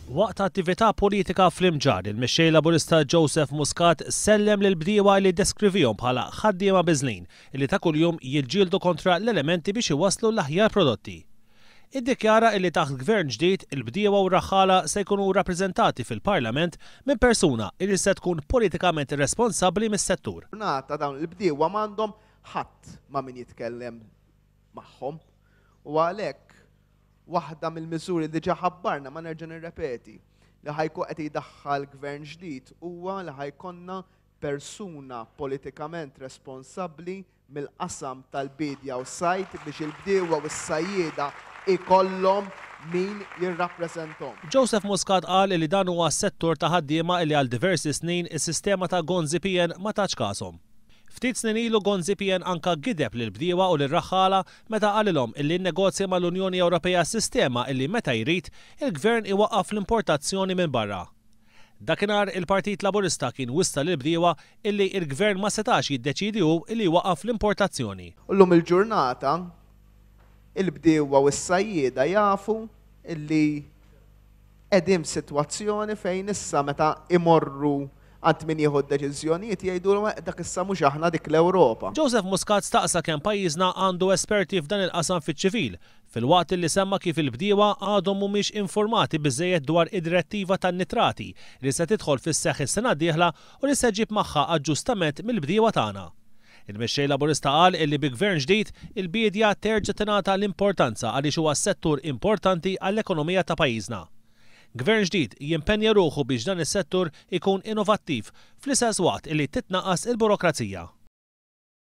Waqt attività politika fl-Imġarr, il-Mexxej Laburista Joseph Muscat sellem lill-bdiewa li ddeskrivihom bħala ħaddiema biżlin li ta' kuljum jiġġieldu kontra l-elementi biex iwasslu l-aħjar prodotti. Iddikjara illi taħt Gvern ġdid il-bdiewa u r-raħħala se jkunu rappreżentati fil-Parlament minn persuna illi se tkun politikament responsabbli mis-settur. Ġurnata dawn il-bdiewa m'għandhom ħadd ma' min jitkellem magħhom u għalhekk Waħda mill-miżuri li diġà ħabbarna, ma nerġa' nirrepeti, li ħa jkun qed jdaħħal gvern ġdid huwa li ħa jkollna persuna politikament responsabbli mill-qasam tal-biedja u s-sajd biex il-bdiewa u s-sajjieda jkollhom min jirrappreżenthom. Joseph Muscat qal li dan huwa settur ta' ħaddiema li għal diversi snin is-sistema ta' Gonzi PN ma tatx kashom. Ftit snin ilu Gonzi PN anka gideb lill-bdiewa u lir-raħħala meta qalilhom illi nnegozja mal-Unjoni Ewropea sistema illi meta jrid, il-Gvern iwaqqaf l-importazzjoni minn barra. Dakinhar il-Partit Laburista kien wissa lill-bdiewa illi il-Gvern ma setax jiddeċiedi hu illi jwaqqaf l-importazzjoni. U llum il-ġurnata, il-bdiewa u s-sajjieda jafu illi Qegħdin f'sitwazzjoni fejn issa meta imorru għand min jieħu d-deċiżjonijiet jgħidulhom eh, dak issa mhux aħna dik l-Ewropa. Joseph Muscat staqsa kemm pajjiżna għandu esperti f'dan il-qasam fiċ-ċivil, filwaqt li semma kif il-bdiewa għadhom mhumiex infurmati biżżejjed dwar id-direttiva tan-nitrati li se tidħol fis-seħħ is-sena d-dieħla u li se ġġib magħha aġġustament mill-bdiewa tagħna. Il-Mexxej Laburista qal illi bi Gvern ġdid, il-biedja terġa' tingħata l-importanza għaliex huwa settur importanti għall-ekonomija ta' pajjiżna. Gvern ġdid jimpenja ruħu biex dan is-settur ikun inovattiv fl-isess waqt illi titnaqqas il-burokrazija.